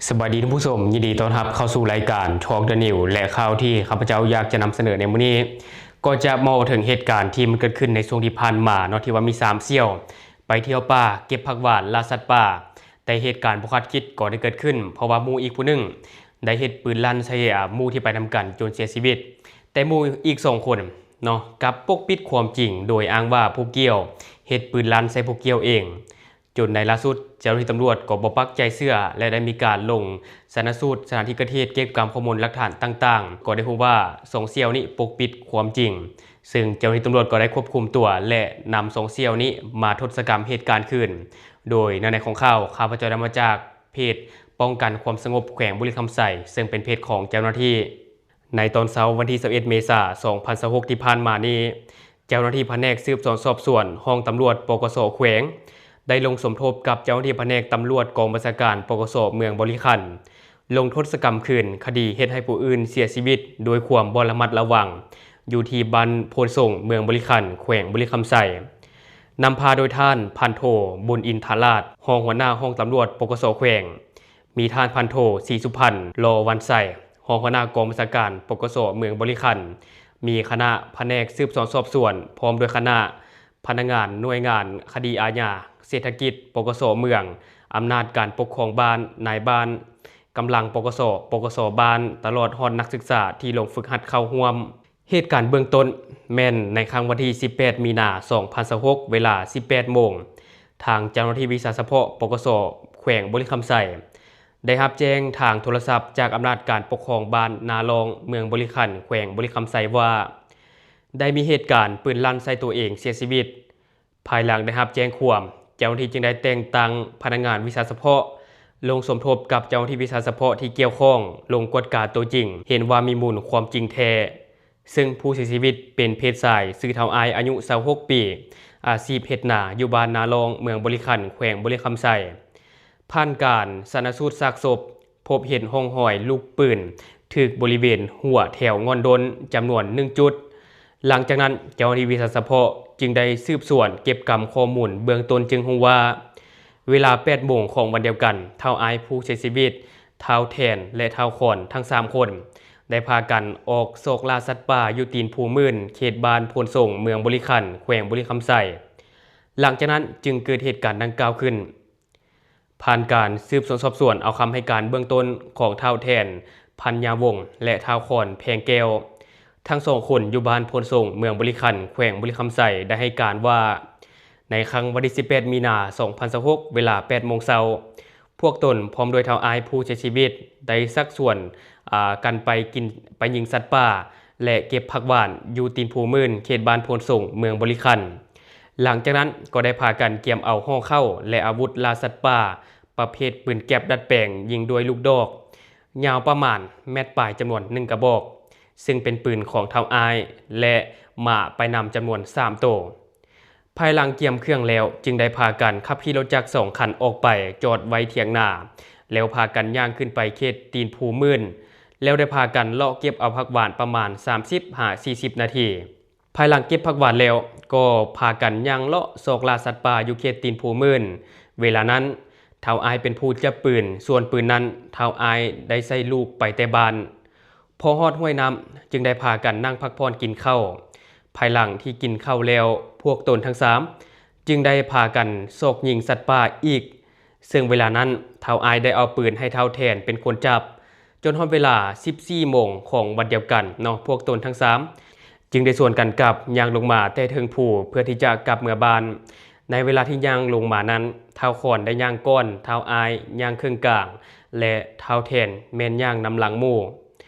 ສະບາຍດີທ່ານຜູ້ຊົມ, ຍິນດີຕ້ອນຮັບເຂົ້າສູ່ລາຍການ Talk the News ແລະ ຂ່າວທີ່ຂ້າພະເຈົ້າຢາກຈະນຳສະເໜີໃນມື້ນີ້ ກໍຈະມາເວົ້າເຖິງເຫດການທີ່ມັນເກີດຂຶ້ນໃນຊ່ວງທີ່ຜ່ານມາເນາະ, ທີ່ວ່າມີສາມສ່ຽວໄປທ່ຽວປ່າເກັບຜັກຫວານລ່າສັດປ່າ, ແຕ່ເຫດການບໍ່ຄາດຄິດກໍໄດ້ເກີດຂຶ້ນ ເພາະວ່າໝູ່ອີກຜູ້ໜຶ່ງໄດ້ເຮັດປືນລັ່ນໃສ່ ອາ ໝູ່ທີ່ໄປນຳກັນຈົນເສຍຊີວິດ, ແຕ່ໝູ່ອີກສອງຄົນເນາະ ກັບປົກປິດຄວາມຈິງ ໂດຍອ້າງວ່າຜູ້ກ່ຽວເຮັດປືນລັ່ນໃສ່ຜູ້ກ່ຽວເອງ. ຈົນໃນລ່າສຸດ ເຈົ້າໜ້າທີ່ຕຳຫຼວດກໍບໍ່ປັກໃຈເຊື່ອ ແລະ ໄດ້ມີການລົງຊະນະສູດສະຖານທີ່ເກີດເຫດ ເກັບກຳຂໍ້ມູນຫຼັກຖານຕ່າງໆ ກໍໄດ້ຮູ້ວ່າສອງສ່ຽວນີ້ປົກປິດຄວາມຈິງ, ເຊິ່ງເຈົ້າໜ້າທີ່ຕຳຫຼວດກໍໄດ້ຄວບຄຸມຕົວ ແລະ ນຳສອງສ່ຽວນີ້ມາທົດສະກຳເຫດການຄືນ. ໂດຍເນື້ອໃນຂອງຂ່າວ ຂ້າພະເຈົ້າໄດ້ມາຈາກເພຈປ້ອງກັນຄວາມສະຫງົບແຂວງບໍລິຄຳໄຊ, ເຊິ່ງເປັນເພຈຂອງເຈົ້າໜ້າທີ່. ໃນຕອນເຊົ້າວັນທີຊາວເອັດ ເມສາ ສອງພັນຊາວຫົກ ທີ່ຜ່ານມານີ້, ເຈົ້າໜ້າທີ່ພະແນກສືບສວນສອບສວນ ຫ້ອງຕຳຫຼວດ ປກສ ແຂວງ ໄດ້ລົງສົມທົບກັບເຈົ້າໜ້າທີ່ພະແນກຕຳຫຼວດກອງບັນຊາການ ປກສ ເມືອງບໍລິຄັນ ລົງທົດສະກຳຄືນຄະດີເຮັດໃຫ້ຜູ້ອື່ນເສຍຊີວິດດ້ວຍຄວາມບໍ່ລະມັດລະວັງ ຢູ່ທີ່ບ້ານໂພນສົງ ເມືອງບໍລິຄັນ ແຂວງບໍລິຄຳໄຊ, ນຳພາໂດຍທ່ານ ພັນໂທ ບຸນອິນທະລາດ ຮອງຫົວໜ້າຫ້ອງຕຳຫຼວດ ປກສ ແຂວງ, ມີທ່ານພັນໂທ ສີສຸພັນ ລໍວັນໄຊ ຮອງຫົວໜ້າກອງບັນຊາການ ປກສ ເມືອງບໍລິຄັນ, ມີຄະນະພະແນກສືບສວນສອບສວນ ພ້ອມດ້ວຍຄະນະພະນັກງານໜ່ວຍງານຄະດີອາຍາເສດຖະກິດ ປກສ ເມືອງ, ອຳນາດການປົກຄອງບ້ານ, ນາຍບ້ານ, ກຳລັງ ປກສ, ປກສ ບ້ານ, ຕະຫຼອດຮອດນັກສຶກສາທີ່ລົງຝຶກຫັດເຂົ້າຮ່ວມ. ເຫດການເບື້ອງຕົ້ນແມ່ນໃນຄ່ຳວັນທີສິບແປດ ມີນາ ສອງພັນຊາວຫົກ ເວລາສິບແປດໂມງ, ທາງເຈົ້າໜ້າທີ່ວິຊາສະເພາະ ປກສ ແຂວງບໍລິຄຳໄຊ ໄດ້ຮັບແຈ້ງທາງໂທລະສັບຈາກອຳນາດການປົກຄອງບ້ານນາລອງ ເມືອງບໍລິຄັນ ແຂວງບໍລິຄຳໄຊວ່າ ໄດ້ມີເຫດການປືນລັ່ນໃສ່ຕົວເອງເສຍຊີວິດ. ພາຍຫຼັງໄດ້ຮັບແຈ້ງຄວາມ, ເຈົ້າໜ້າທີ່ຈຶ່ງໄດ້ແຕ່ງຕັ້ງພະນັກງານວິຊາສະເພາະ ລົງສົມທົບກັບເຈົ້າໜ້າທີ່ວິຊາສະເພາະທີ່ກ່ຽວຂ້ອງ ລົງກວດກາຕົວຈິງ, ເຫັນວ່າມີມູນຄວາມຈິງແທ້. ເຊິ່ງຜູ້ເສຍຊີວິດເປັນເພດຊາຍ, ຊື່ທ້າວອາຍ, ອາຍຸຊາວຫົກປີ, ອາຊີບເຮັດນາ, ຢູ່ບ້ານນາລອງ, ເມືອງບໍລິຄັນ, ແຂວງບໍລິຄຳໄຊ. ຜ່ານການຊະນະສູດຊາກສົບ, ພົບເຫັນຮ່ອງຮອຍລູກປືນຖືກບໍລິເວນຫົວແຖວງ່ອນດົນຈຳນວນໜຶ່ງຈຸດ. ຫຼັງຈາກນັ້ນ, ເຈົ້າໜ້າທີ່ວິຊາສະເພາະຈຶ່ງໄດ້ສືບສວນເກັບກຳຂໍ້ມູນເບື້ອງຕົ້ນ, ຈຶ່ງຮູ້ວ່າ ເວລາແປດໂມງຂອງວັນດຽວກັນ, ທ້າວອາຍຜູ້ເສຍຊີວິດ, ທ້າວແທນ ແລະ ທ້າວຄອນ ທັງສາມຄົນ ໄດ້ພາກັນອອກຊອກລ່າສັດປ່າຢູ່ຕີນພູໝື່ນ, ເຂດບ້ານໂພນສົງ, ເມືອງບໍລິຄັນ, ແຂວງບໍລິຄຳໄຊ. ຫຼັງຈາກນັ້ນຈຶ່ງເກີດເຫດການດັ່ງກ່າວຂຶ້ນ. ຜ່ານການສືບສວນສອບສວນເອົາຄຳໃຫ້ການເບື້ອງຕົ້ນຂອງທ້າວແທນ ພັນຍາວົງ ແລະ ທ້າວຄອນ ແພງແກ້ວ, ທັງສອງຄົນຢູ່ບ້ານໂພນສົງ, ເມືອງບໍລິຄັນ, ແຂວງບໍລິຄຳໄຊ ໄດ້ໃຫ້ການວ່າ ໃນຄ່ຳວັນທີສິບແປດ ມີນາ ສອງພັນຊາວຫົກ ເວລາແປດໂມງເຊົ້າ, ພວກຕົນພ້ອມດ້ວຍທ້າວອາຍຜູ້ເສຍຊີວິດ ໄດ້ຊັກຊວນ ອາ ກັນໄປກິນ ໄປຍິງສັດປ່າ ແລະ ເກັບຜັກຫວານຢູ່ຕີນພູໝື່ນ ເຂດບ້ານໂພນສົງ ເມືອງບໍລິຄັນ. ຫຼັງຈາກນັ້ນກໍໄດ້ພາກັນກຽມເອົາຫໍ່ເຂົ້າ ແລະ ອາວຸດລ່າສັດປ່າປະເພດປືນແກັບດັດແປງ ຍິງດ້ວຍລູກດອກ ຍາວປະມານແມັດປາຍ ຈຳນວນໜຶ່ງກະບອກ, ເຊິ່ງເປັນປືນຂອງທ້າວອາຍ ແລະ ໝາໄປນຳຈຳນວນສາມໂຕ. ພາຍຫຼັງກຽມເຄື່ອງແລ້ວ, ຈຶ່ງໄດ້ພາກັນຂັບຂີ່ລົດຈັກສອງຄັນອອກໄປຈອດໄວ້ຖຽງນາ, ແລ້ວພາກັນຍ່າງຂຶ້ນໄປເຂດຕີນພູໝື່ນ, ແລ້ວໄດ້ພາກັນເລາະເກັບເອົາຜັກຫວານປະມານສາມສິບຫາສີ່ສິບນາທີ. ພາຍຫຼັງເກັບຜັກຫວານແລ້ວ, ກໍພາກັນຍ່າງເລາະຊອກລ່າສັດປ່າຢູ່ເຂດຕີນພູໝື່ນ. ເວລານັ້ນ, ທ້າວອາຍເປັນຜູ້ຈັບປືນ, ສ່ວນປືນນັ້ນ, ທ້າວອາຍໄດ້ໃສ່ລູກໄປແຕ່ບ້ານ. ພໍຮອດຫ້ວຍນ້ຳ, ຈຶ່ງໄດ້ພາກັນນັ່ງພັກຜ່ອນກິນເຂົ້າ. ພາຍຫຼັງທີ່ກິນເຂົ້າແລ້ວ, ພວກຕົນທັງສາມຈຶ່ງໄດ້ພາກັນຊອກຍິງສັດປ່າອີກ, ເຊິ່ງເວລານັ້ນ ທ້າວອາຍໄດ້ເອົາປືນໃຫ້ທ້າວແທນເປັນຄົນຈັບ. ຈົນຮອດເວລາສິບສີ່ໂມງຂອງວັນດຽວກັນເນາະ, ພວກຕົນທັງສາມຈຶ່ງໄດ້ຊວນກັນກັບຍ່າງລົງມາແຕ່ເທິງພູ ເພື່ອທີ່ຈະກັບເມືອບ້ານ. ໃນເວລາທີ່ຍ່າງລົງມານັ້ນ, ທ້າວຄອນໄດ້ຍ່າງກ່ອນ, ທ້າວອາຍຍ່າງເຄິ່ງກາງ ແລະ ທ້າວແທນແມ່ນຍ່າງນຳຫຼັງໝູ່.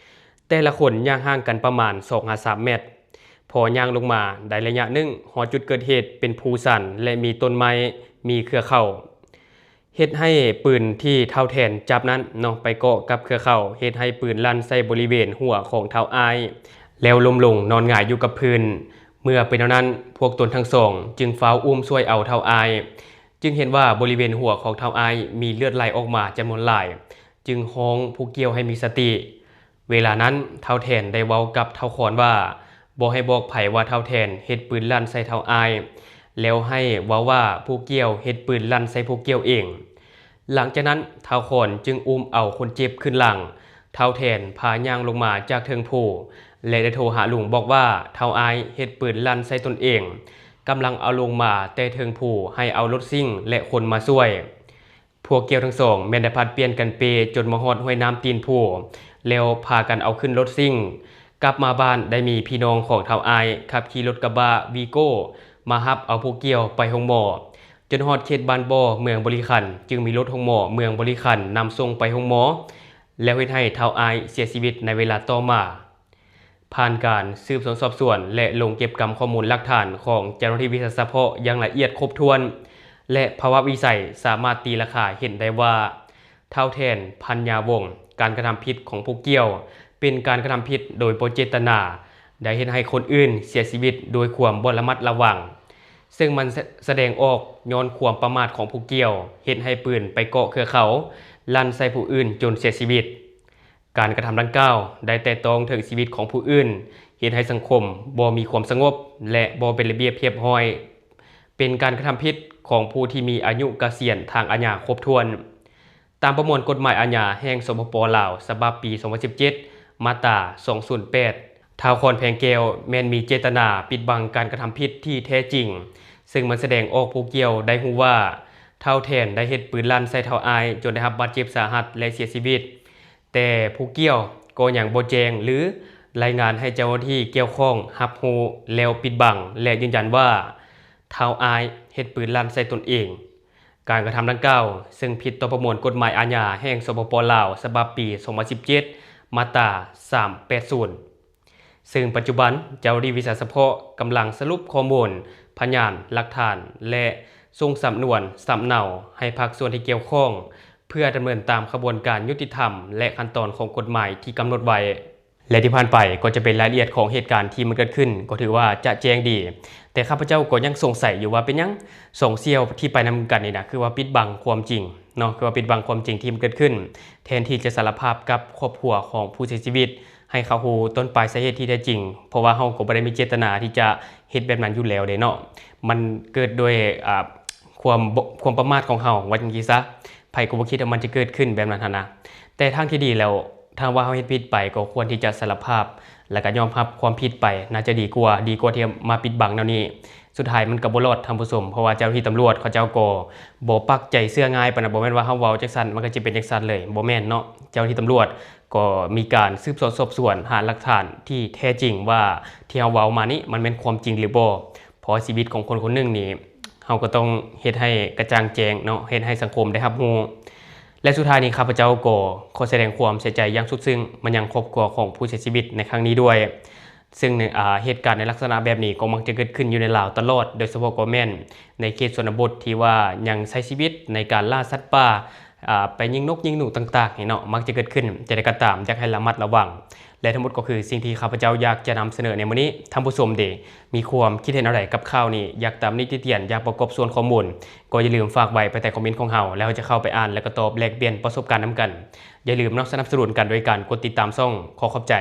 ແຕ່ລະຄົນຍ່າງຫ່າງກັນປະມານສອງຫາສາມແມັດ. ພໍຍ່າງລົງມາໄດ້ໄລຍະໜຶ່ງ, ຮອດຈຸດເກີດເຫດເປັນພູຊັນ ແລະ ມີຕົ້ນໄມ້, ມີເຄືອເຂົາ, ເຮັດໃຫ້ປືນທີ່ທ້າວແທນຈັບນັ້ນເນາະ ໄປເກາະກັບເຄືອເຂົາ, ເຮັດໃຫ້ປືນລັ່ນໃສ່ບໍລິເວນຫົວຂອງທ້າວອາຍ ແລ້ວລົ້ມລົງນອນຫງາຍຢູ່ກັບພື້ນ. ເມື່ອເປັນແນວນັ້ນ, ພວກຕົນທັງສອງຈຶ່ງຟ້າວອຸ້ມຊ່ວຍເອົາທ້າວອາຍ, ຈຶ່ງເຫັນວ່າບໍລິເວນຫົວຂອງທ້າວອາຍມີເລືອດໄຫຼອອກມາຈຳນວນຫຼາຍ, ຈຶ່ງຮ້ອງຜູ້ກ່ຽວໃຫ້ມີສະຕິ. ເວລານັ້ນ ທ້າວແທນໄດ້ເວົ້າກັບທ້າວຄອນວ່າ ບໍ່ໃຫ້ບອກໃຜວ່າທ້າວແທນເຮັດປືນລັ່ນໃສ່ທ້າວອາຍ, ແລ້ວໃຫ້ເວົ້າວ່າຜູ້ກ່ຽວເຮັດປືນລັ່ນໃສ່ຜູ້ກ່ຽວເອງ. ຫຼັງຈາກນັ້ນ ທ້າວຄອນຈຶ່ງອຸ້ມເອົາຄົນເຈັບຂຶ້ນຫຼັງ, ທ້າວແທນພາຍ່າງລົງມາຈາກເທິງພູ ແລະ ໄດ້ໂທຫາລຸງບອກວ່າ ທ້າວອ້າຍເຮັດປືນລັ່ນໃສ່ຕົນເອງ, ກຳລັງເອົາລົງມາແຕ່ເທິງພູ ໃຫ້ເອົາລົດຊິງ ແລະ ຄົນມາຊ່ວຍ. ພວກກ່ຽວທັງສອງແມ່ນໄດ້ຜັດປ່ຽນກັນເປຈົນມາຮອດຫ້ວຍນ້ຳຕີນພູ ແລ້ວພາກັນເອົາຂຶ້ນລົດຊິງ. ກັບມາບ້ານໄດ້ມີພີ່ນ້ອງຂອງທ້າວອ້າຍຂັບຂີ່ລົດກະບະວີໂກ້ມາຮັບເອົາພວກກ່ຽວໄປໂຮງໝໍ ຈົນຮອດເຂດບ້ານບໍ່ ເມືອງບໍລິຄັນ ຈຶ່ງມີລົດໂຮງໝໍເມືອງບໍລິຄັນນຳສົ່ງໄປໂຮງໝໍ ແລ້ວເຮັດໃຫ້ທ້າວອ້າຍເສຍຊີວິດໃນເວລາຕໍ່ມາ. ຜ່ານການສືບສວນສອບສວນ ແລະ ລົງເກັບກຳຂໍ້ມູນຫຼັກຖານຂອງເຈົ້າໜ້າທີ່ວິຊາສະເພາະຢ່າງລະອຽດຄົບຖ້ວນ ແລະ ພາວະວິໄສສາມາດຕີລາຄາເຫັນໄດ້ວ່າ ທ້າວແທນ ພັນຍາວົງ ການກະທຳຜິດຂອງຜູ້ກ່ຽວເປັນການກະທຳຜິດໂດຍບໍ່ເຈດຕະນາ ໄດ້ເຮັດໃຫ້ຄົນອື່ນເສຍຊີວິດໂດຍຄວາມບໍ່ລະມັດລະວັງ, ເຊິ່ງມັນສະ ສະແດງອອກຍ້ອນຄວາມປະໝາດຂອງຜູ້ກ່ຽວ ເຮັດໃຫ້ປືນໄປເກາະເຄືອເຂົາ, ລັ່ນໃສ່ຜູ້ອື່ນຈົນເສຍຊີວິດ. ການກະທຳດັ່ງກ່າວໄດ້ແຕະຕ້ອງເຖິງຊີວິດຂອງຜູ້ອື່ນ, ເຮັດໃຫ້ສັງຄົມບໍ່ມີຄວາມສະຫງົບ ແລະ ບໍ່ເປັນລະບຽບຮຽບຮ້ອຍ, ເປັນການກະທຳຜິດຂອງຜູ້ທີ່ມີອາຍຸກະສຽນທາງອາຍາຄົບຖ້ວນ. ຕາມປະມວນກົດໝາຍອາຍາແຫ່ງ ສປປ ລາວ ສະບັບປີສອງພັນສິບເຈັດ ມາດຕາສອງສູນແປດ, ທ້າວຄອນ ແພງແກ້ວ ແມ່ນມີເຈດຕະນາປິດບັງການກະທຳຜິດທີ່ແທ້ຈິງ, ເຊິ່ງມັນສະແດງອອກຜູ້ກ່ຽວໄດ້ຮູ້ວ່າ ທ້າວແທນໄດ້ເຮັດປືນລັ່ນໃສ່ທ້າວອ້າຍຈົນໄດ້ຮັບບາດເຈັບສາຫັດ ແລະ ເສຍຊີວິດ. ແຕ່ຜູ້ກ່ຽວກໍຍັງບໍ່ແຈ້ງ ຫຼື ລາຍງານໃຫ້ເຈົ້າໜ້າທີ່ກ່ຽວຂ້ອງຮັບຮູ້ ແລ້ວປິດບັງ ແລະ ຢືນຢັນວ່າ ທ້າວອ້າຍເຮັດປືນລັ່ນໃສ່ຕົນເອງ. ການກະທຳດັ່ງກ່າວ ເຊິ່ງຜິດຕໍ່ປະມວນກົດໝາຍອາຍາແຫ່ງ ສປປ ລາວ ສະບັບປີສອງພັນສິບເຈັດ ມາດຕາສາມແປດສູນ. ເຊິ່ງປັດຈຸບັນເຈົ້າໜ້າທີ່ວິຊາສະເພາະກຳລັງສະຫຼຸບຂໍ້ມູນ, ພະຍານຫຼັກຖານ ແລະ ສົ່ງສຳນວນສຳເນົາໃຫ້ພາກສ່ວນທີ່ກ່ຽວຂ້ອງ ເພື່ອດຳເນີນຕາມຂະບວນການຍຸຕິທຳ ແລະ ຂັ້ນຕອນຂອງກົດໝາຍທີ່ກຳນົດໄວ້. ແລະ ທີ່ຜ່ານໄປກໍຈະເປັນລາຍລະອຽດຂອງເຫດການທີ່ມັນເກີດຂຶ້ນ, ກໍຖືວ່າຈະແຈ້ງດີ. ແຕ່ຂ້າພະເຈົ້າກໍຍັງສົງໄສຢູ່ວ່າເປັນຫຍັງສອງສ່ຽວທີ່ໄປນຳກັນນີ້ນະ ຄືວ່າປິດບັງຄວາມຈິງເນາະ, ຄືວ່າປິດບັງຄວາມຈິງທີ່ມັນເກີດຂຶ້ນ, ແທນທີ່ຈະສາລະພາບກັບຄອບຄົວຂອງຜູ້ເສຍຊີວິດ ໃຫ້ເຂົາຮູ້ຕົ້ນປາຍສາເຫດທີ່ແທ້ຈິງ, ເພາະວ່າເຮົາກໍບໍ່ໄດ້ມີເຈດຕະນາທີ່ຈະເຮັດແບບນັ້ນຢູ່ແລ້ວເດ້ເນາະ. ມັນເກີດໂດຍ ອ່າ ຄວາມ ຄວາມປະໝາດຂອງເຮົາ, ວ່າຈັ່ງຊີ້ຊະ, ໃຜກໍບໍ່ຄິດວ່າມັນຈະເກີດຂຶ້ນແບບນັ້ນຫັ້ນນະ. ແຕ່ທາງທີ່ດີແລ້ວ ຖ້າວ່າເຮົາເຮັດຜິດໄປ ກໍຄວນທີ່ຈະສາລະພາບ ແລ້ວກໍຍອມຮັບຄວາມຜິດໄປ ໜ້າຈະດີກວ່າ, ດີກວ່າທີ່ມາປິດບັງແນວນີ້. ສຸດທ້າຍມັນກໍບໍ່ລອດ, ທ່ານຜູ້ຊົມ, ເພາະວ່າເຈົ້າໜ້າທີ່ຕຳຫຼວດເຂົາເຈົ້າກໍບໍ່ປັກໃຈເຊື່ອງ່າຍປານນັ້ນ. ບໍ່ແມ່ນວ່າເຮົາເວົ້າຈັ່ງຊັ້ນ ມັນກໍຈະເປັນຈັ່ງຊັ້ນເລີຍ, ບໍ່ແມ່ນເນາະ. ເຈົ້າໜ້າທີ່ຕຳຫຼວດ ກໍມີການສືບສວນສອບສວນຫາຫຼັກຖານທີ່ແທ້ຈິງວ່າທີ່ເຮົາເວົ້າມານີ້ ມັນແມ່ນຄວາມຈິງຫຼືບໍ່, ເພາະວ່າຊີວິດຂອງຄົນຄົນໜຶ່ງນີ້ ເຮົາກໍຕ້ອງເຮັດໃຫ້ກະຈ່າງແຈ້ງເນາະ, ເຮັດໃຫ້ສັງຄົມໄດ້ຮັບຮູ້. ແລະ ສຸດທ້າຍນີ້ ຂ້າພະເຈົ້າກໍຂໍສະແດງຄວາມເສຍໃຈຢ່າງສຸດຊຶ້ງມາຍັງຄອບຄົວຂອງຜູ້ເສຍຊີວິດໃນຄັ້ງນີ້ດ້ວຍ. ເຊິ່ງໃນ ອ່າ ເຫດການໃນລັກສະນະແບບນີ້ກໍມັກຈະເກີດຂຶ້ນຢູ່ໃນລາວຕະຫຼອດ, ໂດຍສະເພາະກໍແມ່ນໃນເຂດຊົນນະບົດທີ່ວ່າຍັງໃຊ້ຊີວິດໃນການລ່າສັດປ່າ, ອ່າ ໄປຍິງນົກຍິງໜູຕ່າງໆນີ້ເນາະ, ມັກຈະເກີດຂຶ້ນ. ແຕ່ໃດກໍຕາມ ຢາກໃຫ້ລະມັດລະວັງ. ແລະ ທັງໝົດກໍຄືສິ່ງທີ່ຂ້າພະເຈົ້າຢາກຈະນຳສະເໜີໃນມື້ນີ້. ທ່ານຜູ້ຊົມເດ ມີຄວາມຄິດເຫັນແນວໃດກັບຂ່າວນີ້? ຢາກຕຳໜິຕິຕຽນ, ຢາກປະກອບສ່ວນຂໍ້ມູນ ກໍຢ່າລືມຝາກໄວ້ພາຍໃຕ້ຄອມເມັນຂອງເຮົາ, ແລ້ວເຮົາຈະເຂົ້າໄປອ່ານ ແລະ ກໍຕອບແລກປ່ຽນປະສົບການນຳກັນ. ຢ່າລືມເນາະ, ສະໜັບສະໜູນກັນໂດຍການກົດຕິດຕາມຊ່ອງ. ຂໍຂອບໃຈ.